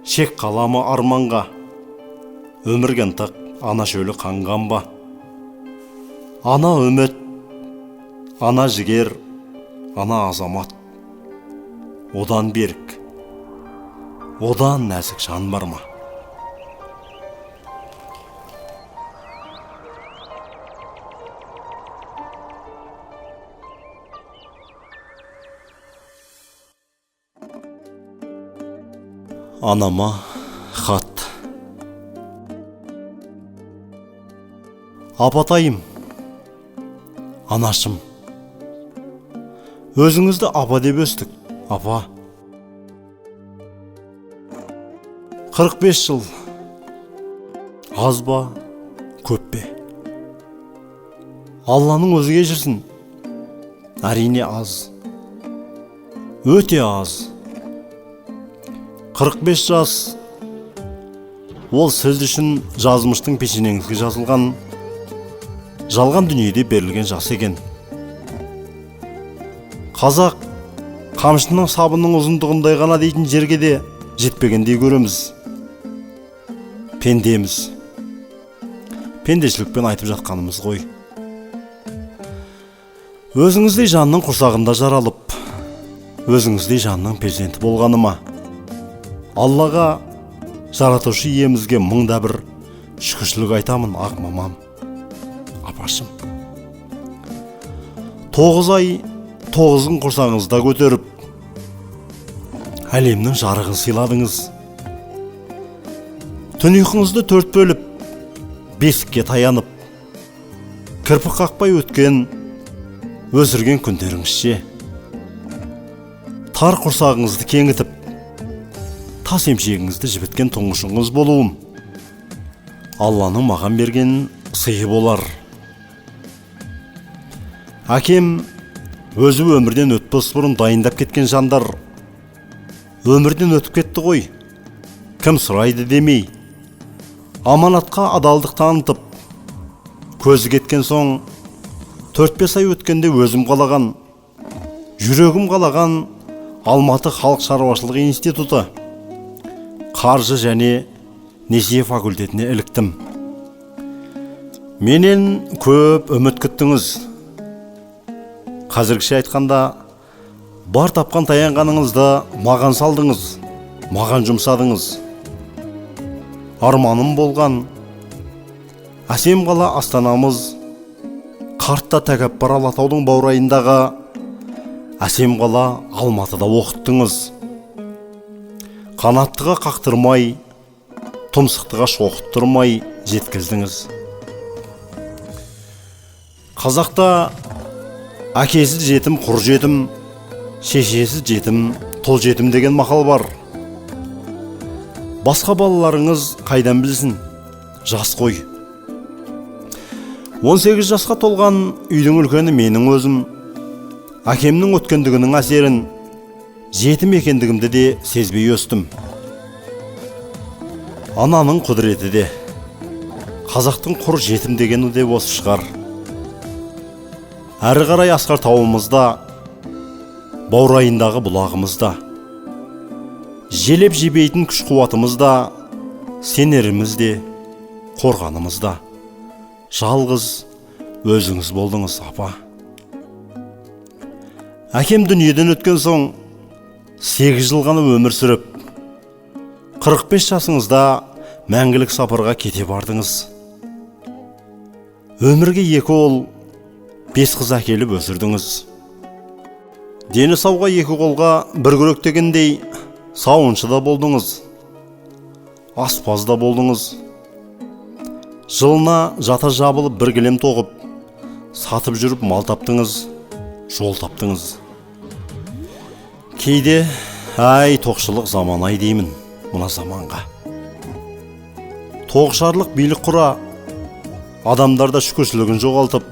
Шек қаламы арманға, өмірге ынтық ана шөлі қанған ба? Ана үміт, ана жігер, ана азамат. Одан берік, одан нәзік жан бар ма? Анама хат. Апатайым, анашым. Өзіңізді апа деп өстік, апа. 45 жыл. Аз ба, көп пе? Алланың өзі кешірсін. Әрине аз. Өте аз. 45 жас. Ол сіз үшін жазмыштың пешенеңізге жазылған, жалған дүниеде берілген жас екен. Қазақ қамшының сабының ұзындығындай ғана дейтін жерге де жетпегендей көреміз. Пендеміз. Пендешілікпен айтып жатқанымыз ғой. Өзіңіздей жанның құрсағында жаралып, өзіңіздей жанның перзенті болғаныма Аллаға, жаратушы иемізге мыңда бір шүкіршілік айтамын, ақ мамам, апашым. 9 ай 9 күн құрсағыңызда көтеріп, әлемнің жарығын сыйладыңыз. Түн ұйқыңызды 4 бөліп, бесікке таянып, кірпік қақпай өткен, өсірген күндеріңізше. Тар құрсағыңызды кеңітіп, тас емшегіңізді жібіткен тұңғышыңыз болуым Алланың маған берген сыйы болар. Әкем өзі өмірден өтпес бұрын дайындап кеткен жандар өмірден өтіп кетті ғой, кім сұрайды демей, аманатқа адалдық танытып, көзі кеткен соң 4-5 ай өткенде өзім қалаған, жүрегім қалаған Алматы халық шаруашылығы институты қаржы және несие факультетіне іліктім. Менен көп үміт күттіңіз. Қазіргіше айтқанда, бар тапқан таянғаныңызды маған салдыңыз, маған жұмсадыңыз. Арманым болған әсем қала астанамыз, қартта тәкаппар Алатаудың баурайындағы әсем қала Алматыда оқыттыңыз. Қанаттыға қақтырмай, тұмсықтыға шоқыттырмай жеткіздіңіз. Қазақта әкесі жетім құр жетім, шешесі жетім тұл жетім деген мақал бар. Басқа балаларыңыз қайдан білсін, жас қой. 18 жасқа толған үйдің үлкені менің өзім. Әкемнің өткендігінің әсерін, жетім екендігімді де сезбей өстім. Ананың құдіреті де, қазақтың құр жетім дегені де осы шығар. Әрі қарай асқар тауымызда, баурайындағы бұлағымызда, желеп жебейтін күш қуатымызда, сенеріміз де, қорғанымызда жалғыз өзіңіз болдыңыз, апа. Әкем дүниеден өткен соң 8 жыл ғана өмір сүріп, 45 жасыңызда мәңгілік сапарға кете бардыңыз. Өмірге 2 ұл, 5 қыз әкеліп өсірдіңіз. Дені сауға 2 қолға бір күрек дегендей сауыншы да болдыңыз, аспаз да болдыңыз. Жылына жата жабылып бір кілем тоқып, сатып жүріп мал таптыңыз, жол таптыңыз. Кейде, әй, тоқшылық заман ай деймін мына заманға. Тоқшарлық билік құра, адамдар да шүкіршілігін жоғалтып,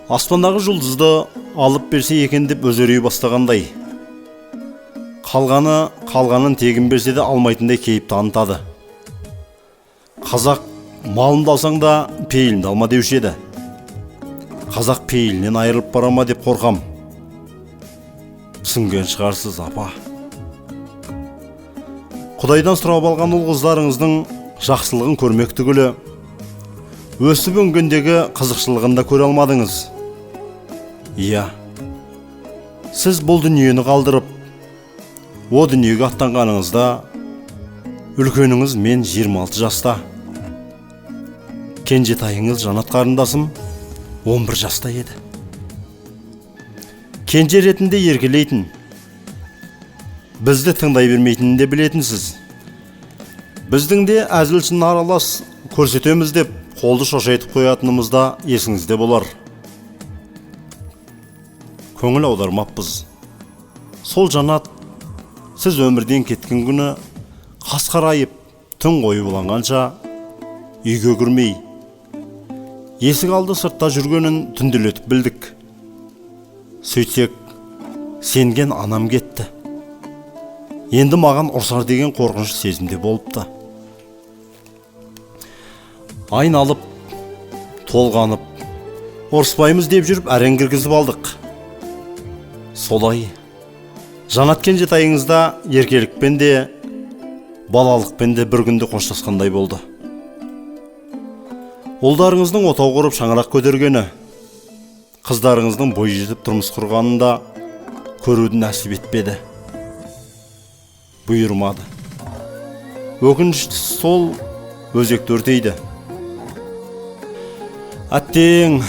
аспандағы жұлдызды алып берсе екен деп өзерей бастағандай, қалғаны қалғанын тегін берсе де алмайтындай кейіп танытады. Қазақ малымды алсаң да пейілімді алма деуші еді. Қазақ пейілінен айырылып бара ма деп қорқам. Түсінген шығарсыз, апа. Құдайдан сұрап алған ұл қыздарыңыздың жақсылығын көрмек түгілі, өсіп өнгендегі қызықшылығын да көре алмадыңыз. Иә, сіз бұл дүниені қалдырып, о дүниеге аттанғаныңызда үлкеніңіз мен 26 жаста, кенжетайыңыз Жанат қарындасым 11 жаста еді. Кенже ретінде еркелейтін, бізді тыңдай бермейтінін де білетінсіз. Біздің де әзіл-шын аралас көрсетеміз деп қолды шошайтып қоятынымыз да есіңізде болар. Көңіл аудармаппыз. Сол Жанат сіз өмірден кеткен күні қас қарайып, түн қойы буланғанша үйге кірмей, есік алды сыртта жүргенін түнделетіп білдік. Сөйтсек, сенген анам кетті. Енді маған ұрсар деген қорқыныш сезімде болыпты. Айналып, толғанып, ұрыспаймыз деп жүріп әрең кіргізіп алдық. Солай, Жанат кенжетайыңызда еркелікпен де, балалықпен де бір күнде қоштасқандай болды. Ұлдарыңыздың отау құрып шаңырақ көтергені, қыздарыңыздың бой жетіп тұрмыс құрғанын да көруді нәсіп етпеді. Бұйырмады. Өкініштісі сол, өзекті өртейді. Әттең,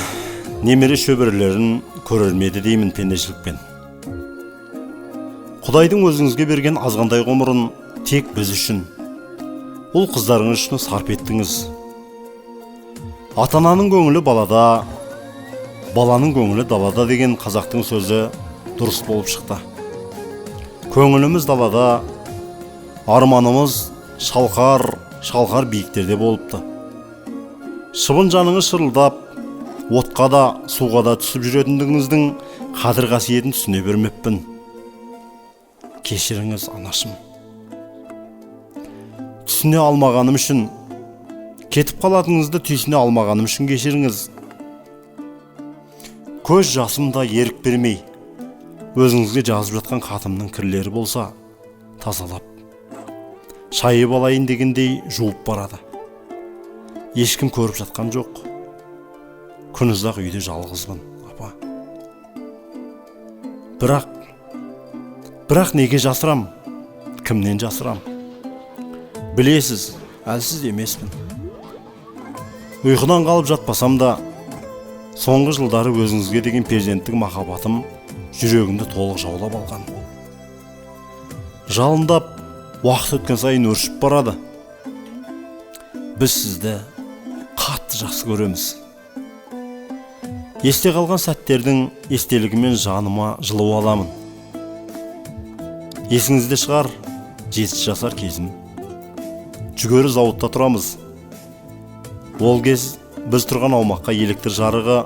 немере шөберелерін көрер ме еді деймін пендешілікпен. Құдайдың өзіңізге берген азғантай ғұмырын тек біз үшін, ұл қыздарыңыз үшін сарп еттіңіз. Ата-ананың көңілі балада, баланың көңілі далада деген қазақтың сөзі дұрыс болып шықты. Көңіліміз далада, арманымыз шалқар, шалқар биіктерде болыпты. Шыбын жаныңыз шырылдап, отқа да, суға да түсіп жүретіндігіңіздің қадір қасиетін түсіне бермеппін. Кешіріңіз, анашым. Түсіне алмағаным үшін, кетіп қалатыныңызды түйсіне алмағаным үшін кешіріңіз. Көз жасым да ерік бермей, өзіңізге жазып жатқан хатымның кірлері болса, тазалап, шайып алайын дегендей жуып барады. Ешкім көріп жатқан жоқ. Күн ұзақ үйде жалғызбын, апа. Бірақ неге жасырам? Кімнен жасырам? Білесіз, әлсіз емеспін. Ұйқыдан қалып жатпасам да, соңғы жылдары өзіңізге деген перзенттік махаббатым жүрегімді толық жаулап алған. Жалындап, уақыт өткен сайын өршіп барады. Біз сізді қатты жақсы көреміз. Есте қалған сәттердің естелігімен жаныма жылу аламын. Есіңізде шығар, 7 жасар кезім. Жүгері зауытта тұрамыз. Ол кез біз тұрған аумаққа электр жарығы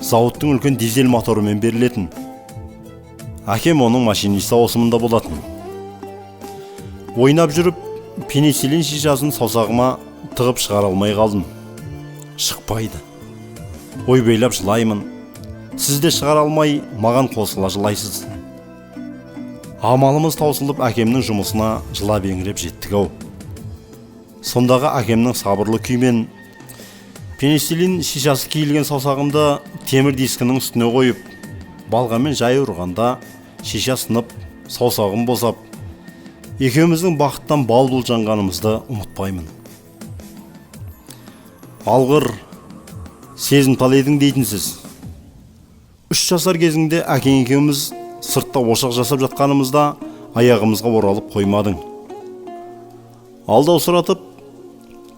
зауыттың үлкен дизель моторымен берілетін. Әкем оның машинисті ауысымында болатын. Ойнап жүріп, пенициллин шишасын саусағыма тығып шығара алмай қалдым. Шықпайды. Ойбайлап жылаймын. Сіз де шығара алмай, маған қосыла жылайсыз. Амалымыз таусылып, әкемнің жұмысына жылап еңіреп жеттік ау. Сондағы әкемнің сабырлы күймен пенициллин шишасы киілген саусағымды темір дискінің үстіне қойып, балғамен жай ұрғанда шиша сынып, саусағым босап, екеуміздің бақыттан бал-бұл жанғанымызды ұмытпаймын. Алғыр, сезімтал едің дейтінсіз. 3 жасар кезіңде әкең екеуміз сыртта ошақ жасап жатқанымызда аяғымызға оралып қоймадың. Алдау сұратып,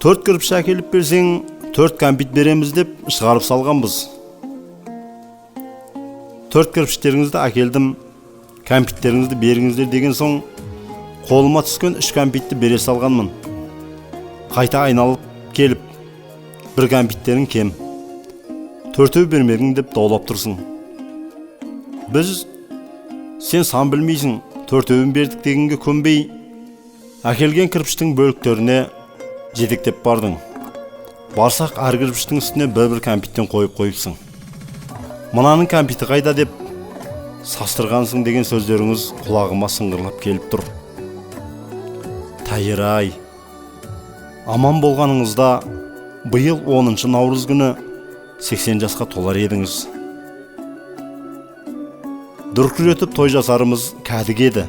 4 кірпіш әкеліп берсең, 4 кәмпит береміз деп шығарып салғанбыз. 4 кірпіштеріңізді әкелдім, кәмпиттеріңізді беріңіздер деген соң, қолыма түскен 3 кәмпитті бере салғанмын. Қайта айналып келіп, бір кәмпиттерің кем, 4 бермедің деп даулап тұрсың. Біз сен сан білмейсің, 4 бердік дегенге көнбей, әкелген кірпіштің бөліктеріне жетектеп бардың. Барсақ, әр кірпіштің үстіне бір-бір кәмпиттен қойып қойыпсың. Мынаның кәмпиті қайда деп састырғансың деген сөздеріңіз құлағыма сыңғырлап келіп тұр. Тәйір-ай, аман болғаныңызда биыл 10 наурыз күні 80 жасқа толар едіңіз. Дүркіретіп той жасарымыз кәдік еді.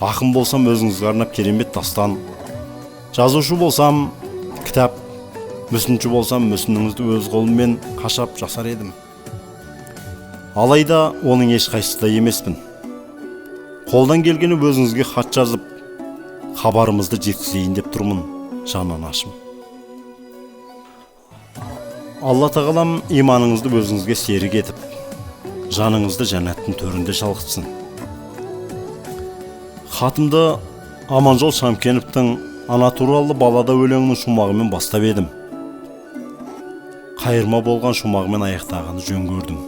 Ақын болсам өзіңізге арнап керемет дастан, жазушы болсам кітап, мүсінші болсам мүсініңізді өз қолыммен қашап жасар едім. Алайда оның ешқайсысы да емеспін. Қолдан келгені өзіңізге хат жазып, хабарымызды жеткізейін деп тұрмын, жан анашым. Алла тағалам иманыңызды өзіңізге серік етіп, жаныңызды жәннаттың төрінде шалқытсын. Хатымды Аманжол Шамкеновтың ана туралы балада өлеңінің шумағымен бастап едім. Қайырма болған шумағымен аяқтағанды жөн көрдім.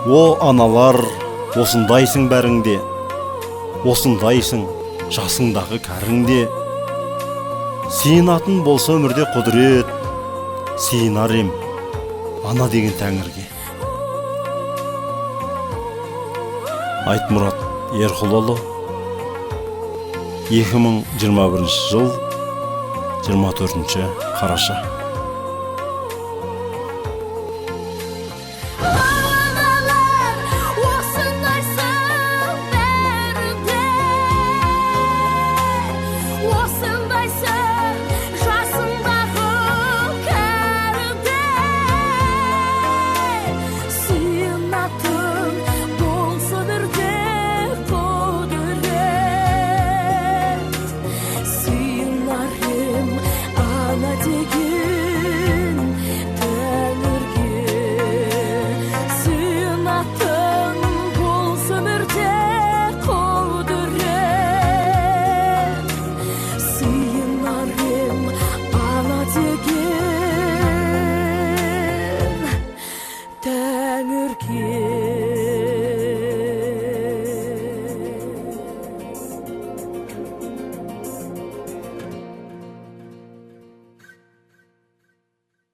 О аналар, осындайсың бәріңде, осындайсың жасыңдағы кәріңде. Сыйынатын болса өмірде құдірет, сыйынар ем ана деген тәңірге. Айтмұрат Ерқұлұлы, 2021 жыл 24 қараша. Тәңірге.